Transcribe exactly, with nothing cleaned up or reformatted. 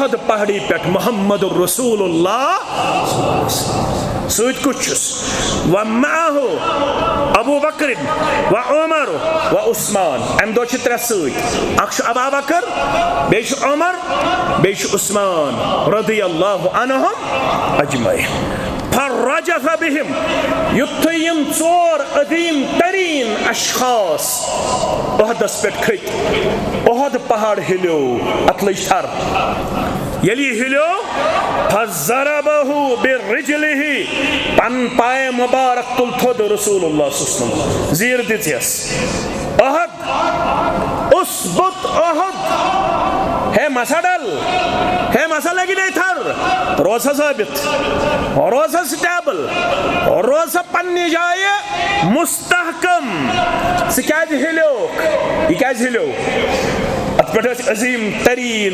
احد پہاڑی پٮ۪ٹھ محمد رسول اللہ سۭتۍ کُس چھُس؟ ومعه ابو بکر وعمر وعثمان۔ امہِ دۄہ چھِ ترٛےٚ سۭتۍ، اکھ چھُ ابا بکر، بیٚیہِ چھُ عمر، بیٚیہِ چھُ عثمان رضی اللہ عنہم اجمعین۔ فرجف بهم، یُتھُے یِم ژور عظیم ترین اشخاص احدس پٮ۪ٹھ کھٔتۍ، احد پہاڑ ہلیو، اتھ لٔج تھر۔ ییٚلہِ یہِ ہلیو، فضربه برجله، پن پایہِ مبارک تُل تھوٚد رسول اللہ صلی اللہ علیہ وسلم، زیٖر دِژیس۔ احد، اثبت احد، ہے مسا ڈل، ہے مسا لگہِ نہٕ تھر، روز سا ثابت، روز سا سٹیبل، روز سا پننہِ جایہِ مستحکم۔ ژٕ کیازِ ہلیوکھ؟ یہِ کیازِ ہلیو؟ اتھ پٮ۪ٹھ ٲسۍ عظیم ترین